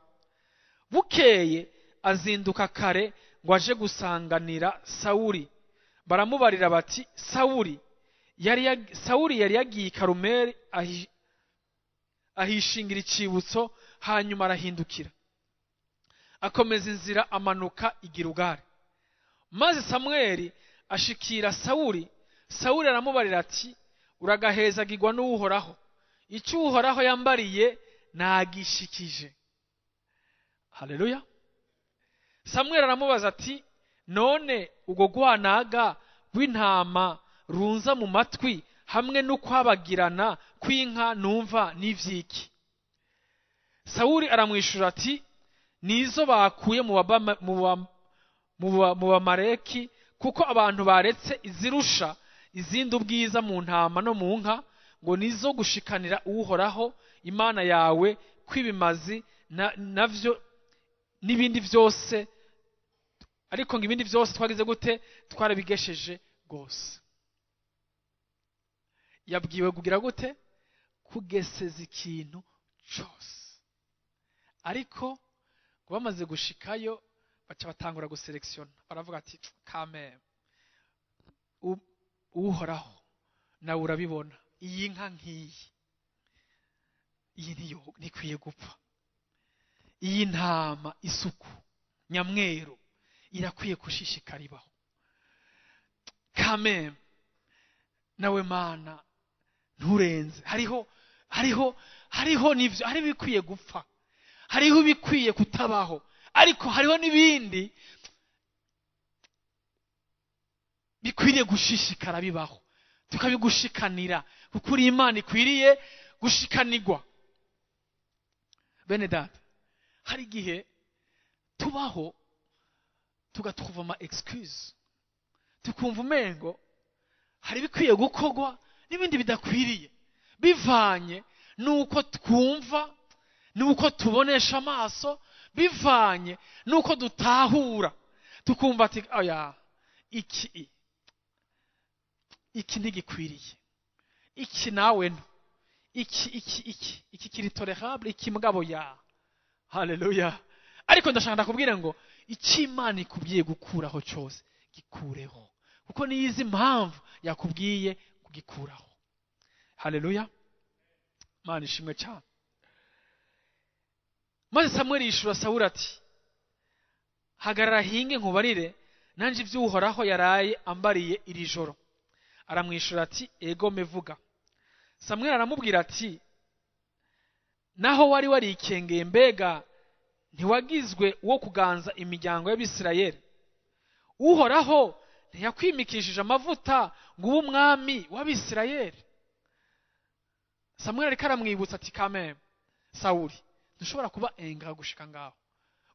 Bukeye azinduka kare ngo aje gusanganira Sawuli. Baramubarira bati, Sawuli yari yagiye i Karumeli ahishingira icibutso, hanyuma arahindukira akomeza inzira amanuka i Gilugari. Maze Samweli ashikira Sawuli. Sawuli aramubarira ati, uragahezagirwa n'Uhoraho, icyo Uhoraho yambariye nagishikije. Haleluya. Samweli aramubaza ati, none ubwo gwanaga rw'intama runza mu matwi hamwe n'ukwabagirana kw'inka numva n'ivyiki? Sawuli aramwishura ati, nizo bakuye mu Bamaleki, kuko abantu baretse izirusha izindi ubwiza mu ntama no mu nka, ngo nizo gushikanira Uhoraho Imana yawe kwibimazi navyo n'ibindi byose. Ariko ngo ibindi byose twagize gute? Twarabigesheje gose. Yabwiwe kugira gute? Kugeseza ikintu cyose. Ariko ngo bamaze gushikayo baca batangura guselektiona, baravuga ati kame Uhoraho nawe urabibona, iyi nka nkiyi, iyi niyo nikwiye gupfa, iyi ntama isuku nyamweru irakwiye kushishikara ibaho. Kame nawe Mana nturenze, hariho hariho hariho nivyo, hari bikwiye gupfa, hariho bikwiye kutabaho, ariko hariho n'ibindi bikwiriye gushishikara bibaho, tukabigushikanira, kuko uri Imana ikwiriye gushikanirwa. Bene data, hari igihe tubaho tugatrouva ama excuse, tukumva umengo hari bikwiye gukorwa n'ibindi bidakwiriye, bivanye nuko twumva, nuko tubonesha amaso, bivanye nuko dutahura, tukumva ati oya, iki iki ntigikwiriye, iki nawe no, iki iki iki iki kiri tolerable, iki mugabo ya. Haleluya. Ariko ndashaka ndakubwira ngo Icyo Imana ikubwiye gukuraho cyose gikureho, kuko niyizi impamvu yakubwiye kugikuraho. Haleluya, Imana ishimwe cyane. Maze Samweli yishura Sawuli ati: hagarara hinge nkubarire nanje ibyo Uhoraho yaraye ambariye iri joro. Aramwishura ati: ego mevuga. Samweli aramubwira ati: naho wari warikengeye, mbega ntiwagizwe uwo kuganza imiryango y'Abisirayeli? Uhoraho ntiyakwimikishije amavuta ngo ube umwami w'Abisirayeli? Samweli ariko aramwibutsa ati: kameme Sawuli, ntushobora kuba enga gushika ngaho,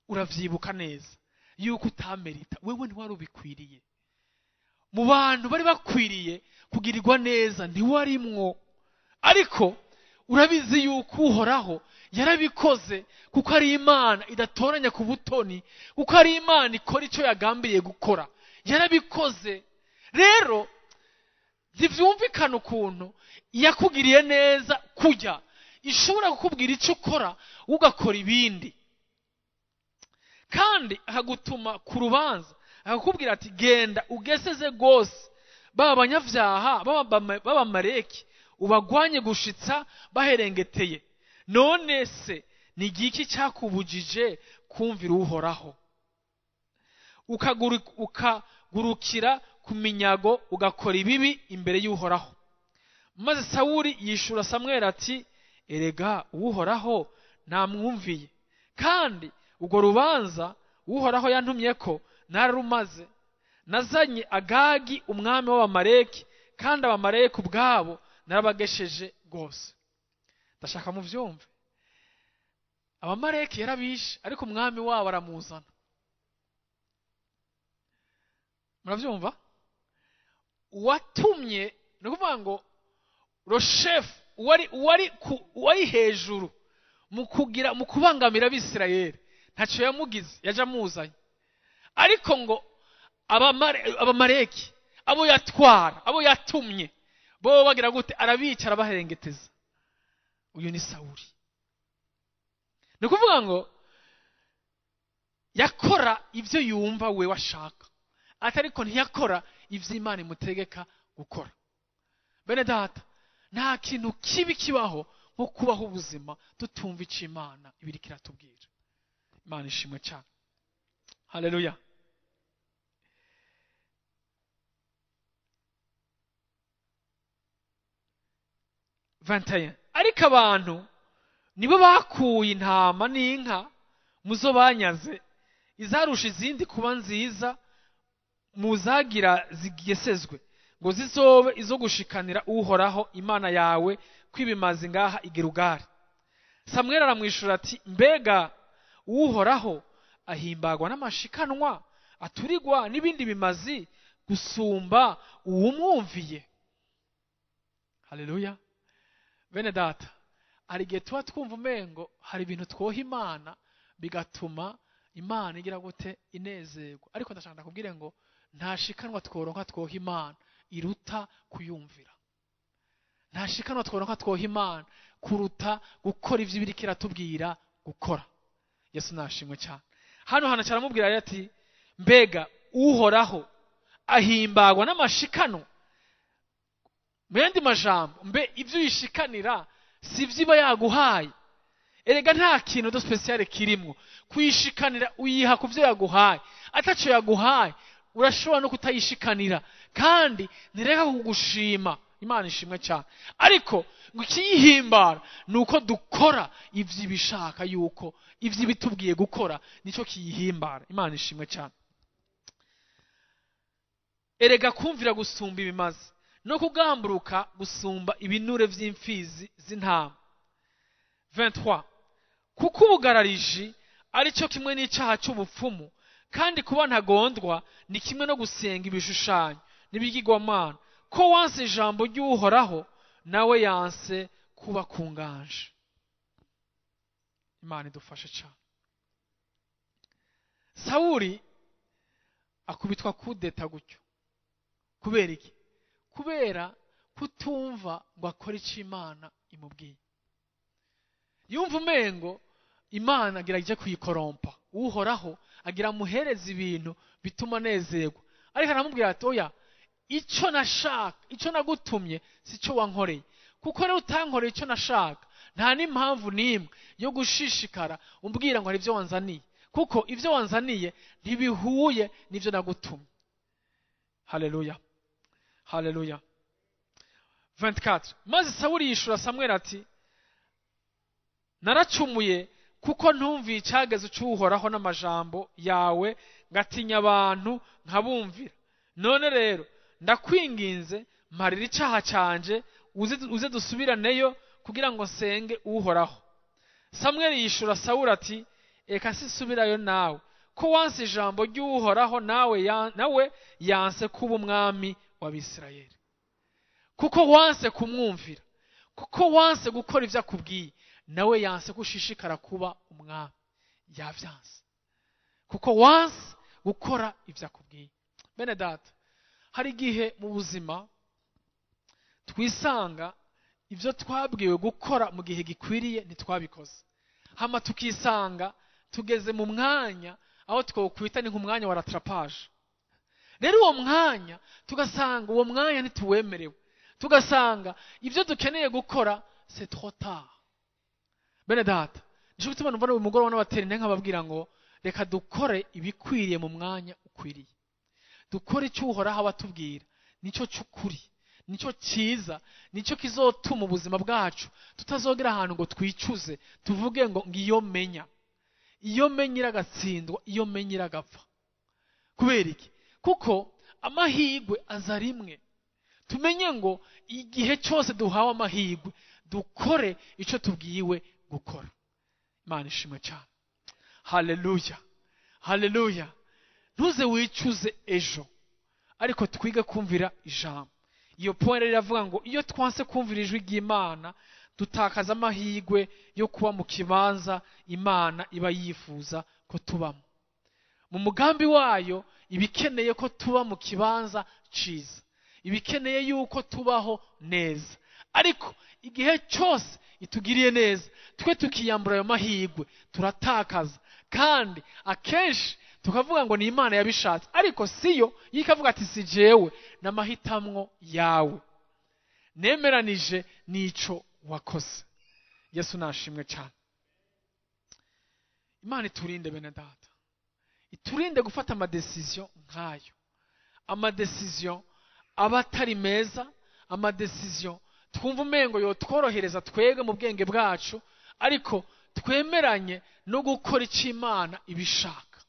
uravyibuka neza yuko utamerita, wewe ntiwari ubikwiriye. Mu bantu bari bakwiriye kugirirwa neza ntiwarimwo, ariko urabizi yuko Uhoraho yarabikoze, kuko ari Imana idatoranya ku butoni, kuko ari Imana ikora icyo yagambiriye gukora. Yarabikoze. Rero ntivyumvikana ukuntu yakugiriye neza kujya ishobora kukubwira icyo ukora ugakora ibindi, kandi akagutuma ku rubanza akakubwira ati: genda ugeseze rwose baba abanyabyaha b'Abamaleki, ubagwanye gushitsa baherengeteye. None se ni igiki cyakubujije kumvira Uhoraho, ukagurukira ku minyago ugakora ibibi imbere y'Uhoraho? Maze Sawuli yishura Samweli ati: erega Uhoraho namwumviye, kandi urwo rubanza Uhoraho yantumye ko nararumaze. Nazanye Agagi umwami w'Abamaleki, kandi Abamaleki ubwabo narabagesheje rwose. Ndashaka muvyumve, Abamaleki yarabishe, ariko umwami wabo aramuzana. Muravyumva? Uwatumye, ni ukuvuga ngo Roshefu uwari hejuru mu kugira mu kubangamira Abisirayeli, ntacyo yamugize, yaje amuzanye. Ariko ngo Abamaleki abo yatwara, abo yatumye, bo bagira gute? Arabica, arabaherengeteza. Uyu ni Sawuli. Ni ukuvuga ngo yakora ibyo yumva we washaka, atariko ntiyakora ivyo Imana imutegeka gukora. Bene data, nta kintu kibi kibaho nko kubaho ubuzima tutumva icyo Imana ibiriko iratubwira. Imana ishimwe cyane. Haleluya. Ariko abantu nibo bakuye intama n'inka muzo banyaze, izarusha izindi kuba nziza muzagira zigesezwe, ngo zizobe izo gushikanira Uhoraho Imana yawe kwibimaze ngaha i Gilugari. Samweli aramwishura ati: mbega Uhoraho ahimbagwa n'amashikanwa aturigwa n'ibindi bimazi gusumba uwumwumviye? Haleluya. Bene data, hari igihe tuba twumva umengo hari ibintu twoha Imana bigatuma Imana igira gute? Inezerwa. Ariko ndashaka ndakubwire ngo nta shikanwa tworonka twoha Imana iruta kuyumvira. Nta shikanwa tworonka twoha Imana kuruta gukora ivyo ibiriko iratubwira gukora. Yesu nashimwe cyane. Hano hano cyaramubwira ati: mbega Uhoraho ahimbagwa n'amashikano? Mu yandi majambo, mbe ivyo uyishikanira si ivyo iba yaguhaye? Erega nta kintu de spécial kirimwo. Kuyishikanira uyiha ku vyo yaguhaye, ataco yaguhaye urashobora no kutayishikanira, kandi ntireka kugushima. Imana ishimwe cyane. Ariko ngo ikiyihimbara ni uko dukora ivyo ibishaka, yuko ivyo ibitubwiye gukora nicyo kiyihimbara. Imana ishimwe cyane. Erega kumvira gusumba ibimazi, no kugamburuka gusumba ibinure vy'imfizi z'intama. 23 Kuko ubugarariji ari cyo kimwe n'icyaha cy'ubupfumu, kandi kuba ntagondwa ni kimwe no gusenga ibishushanyo n'ibigirwamana. Ko wanse ijambo ry'Uhoraho, nawe yanse kuba kunganje. Imana idufashe cyane. Sawuli akubitwa kudeta gutyo. Kubera iki? Kubera kutumva ngo akore icyo Imana imubwiye. Yumva umengo Imana agira ije kuyikorompa. Uhoraho agira amuhereze ibintu bituma anezerwa, ariko aramubwira ati oya, icyo nashaka, icyo nagutumye si cyo wankoreye, kuko rero utankoreye icyo nashaka, nta n'impamvu n'imwe yo gushishikara umbwira ngo hari ibyo wanzaniye, kuko ibyo wanzaniye ntibihuye n'ibyo nagutumye. Haleluya, haleluya. 24 Maze Sawuli yishura Samweli ati naracumuye kuko ntumviye icyageze cy'Uhoraho n'amajambo yawe, ngatinya abantu nkabumvira. None rero ndakwinginze mparira icyaha cyanje, uze dusubiraneyo kugira ngo nsenge Uhoraho. Samweli yishura Sawuli ati eka sisubirayo nawe, ko wanse ijambo ry'Uhoraho, nawe yanse kuba umwami w'Abisirayeli. Kuko wanse kumwumvira, kuko wanse gukora ibyo akubwiye, nawe yanse gushishikara kuba umwami. Yavyanse kuko wanse gukora ibyo akubwiye. Bene data, hari igihe mu buzima twisanga ibyo twabwiwe gukora mu gihe gikwiriye ntitwabikoze, hama tukisanga tugeze mu mwanya aho twokwita ni nk'umwanya wa rattrapage. Rero uwo mwanya tugasanga uwo mwanya ntituwemerewe, tugasanga ibyo dukeneye gukora c'est trop tard. Bene data, nico gituma numva uyu mugoroba n'abatera intege nkababwira ngo reka dukore ibikwiriye mu mwanya ukwiriye, dukore icyo Uhoraho abatubwira, nicyo cy'ukuri, nicyo cyiza, nicyo kizotuma ubuzima bwacu tutazogera ahantu ngo twicuze tuvuge ngo ngiyo menya, iyo menya iragatsindwa, iyo menya iragapfa. Kubera iki? Kuko amahirwe aza rimwe. Tumenye ngo igihe cyose duhawe amahirwe dukore icyo tubwiwe gukora. Imana ishimwe cyane. Haleluya, haleluya. Ntuze wicuze ejo, ariko twige kumvira ijambo. Iyo point rero iravuga ngo iyo twanse kumvira ijwi ry'Imana dutakaza amahirwe yo kuba mu kibanza Imana iba yifuza ko tubamo. Mu mugambi wayo ibikeneye ko tuba mu kibanza ciza, ibikeneye yuko tubaho neza, ariko igihe cyose itugiriye neza twe tukiyambura ayo mahirwe turatakaza. Kandi akenshi tukavuga ngo ni Imana yabishatse, ariko siyo. Yikavuga ati si jewe, n'amahitamwo yawe, nemeranije n'ico wakoze. Yesu nashimwe cyane. Imana iturinde bene data, iturinde gufata amadecision nkayo, amadecision aba atari meza, amadecision twumva umengo yotworohereza twebwe mu bwenge bwacu, ariko twemeranye no gukora icyo Imana ibishaka.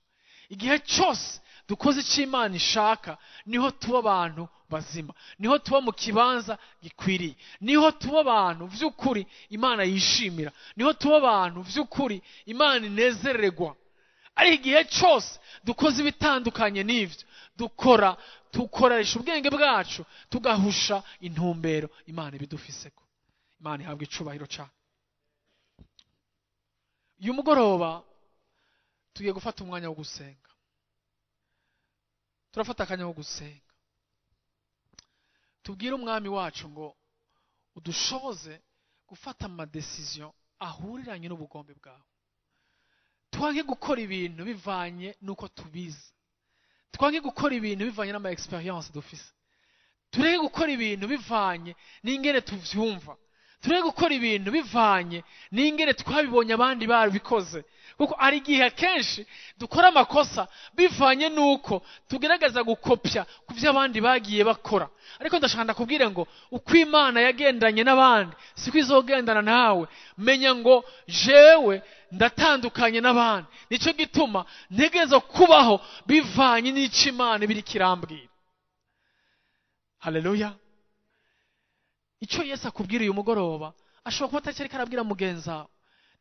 Igihe cyose dukoze icyo Imana ishaka niho tuba abantu bazima, niho tuba mu kibanza gikwiriye, niho tuba abantu vy'ukuri Imana yishimira, niho tuba abantu vy'ukuri Imana inezererwa. Ariko igihe cyose dukoze ibitandukanye n'ivyo, dukoresha ubwenge bwacu tugahusha intumbero Imana ibidufiseko. Imana ihabwa icubahiro cyane. Uyu mugoroba tugiye gufata umwanya wo gusenga. Turafata akanya ko gusenga, tubwire umwami wacu ngo udushoboze gufata amadecision ahuriranye n'ubugombe bwawe. Twange gukora ibintu bivanye nuko tubizi, twange gukora ibintu bivanye n'ama experience dufise, tureke gukora ibintu bivanye n'ingene tuvyumva, tureke gukora ibintu bivanye n'ingene twabibonye abandi babikoze. Kuko ari igihe akenshi dukora amakosa bivanye nuko tugerageza gukopya ku byo abandi bagiye bakora. Ariko ndashaka ndakubwire ngo uko Imana yagendanye n'abandi siko izogendana nawe. Menya ngo jewe ndatandukanye n'abandi, nicyo gituma ntegereza kubaho bivanye n'icyo Imana ibiri kirambwira. Haleluya. Icyo Yesu akubwira uyu mugoroba ashobora kuba atari ariko arabwira mugenzi wawe.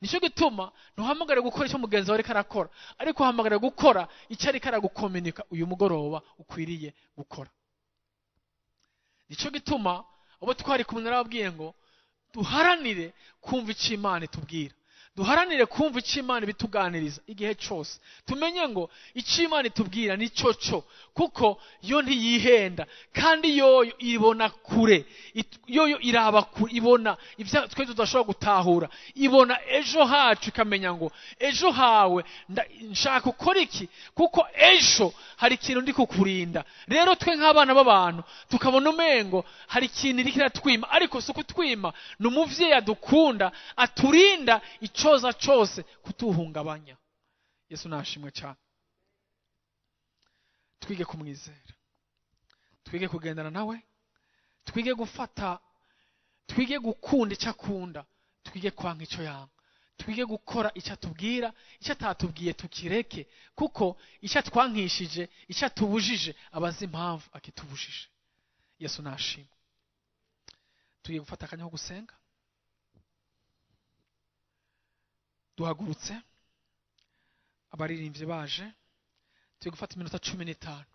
Nicyo gituma ntuhamagare gukora icyo mugenzi wawe ariko arakora, ariko uhamagare gukora icyo ariko aragukominika uyu mugoroba ukwiriye gukora. Nicyo gituma abo twari kumwe narababwiye ngo duharanire kumva icyo Imana itubwira, Duharanire kumva icyo Imana ibituganiriza igihe cyose, tumenye ngo icyo Imana itubwira ni cyo cyo, kuko yo ntiyihenda, kandi yoyo ibona kure, yoyo iraba kure, ibona ibyo twe tudashobora gutahura, ibona ejo hacu, ikamenya ngo ejo hawe nshaka gukora iki, kuko ejo hari ikintu ndi kukurinda. Rero twe nk'abana b'abantu tukabona umengo hari ikintu iri kiratwima, ariko si ukutwima, ni umuvyeyi adukunda, aturinda icoza cose kutuhungabanya. Yesu nashimwe cyane. Twige kumwizera, twige kugendana nawe, twige gufata, twige gukunda icyo akunda, twige kwanka icyo yanga, twige gukora icyo atubwira, icyo atatubwiye tukireke, kuko icyo atwankishije, icyo atubujije, aba azi impamvu akitubujije. Yesu nashimwe. Tugiye gufata akanya ko gusenga. Duhagurutse, abaririmbyi baje, tugiye gufata iminota 15.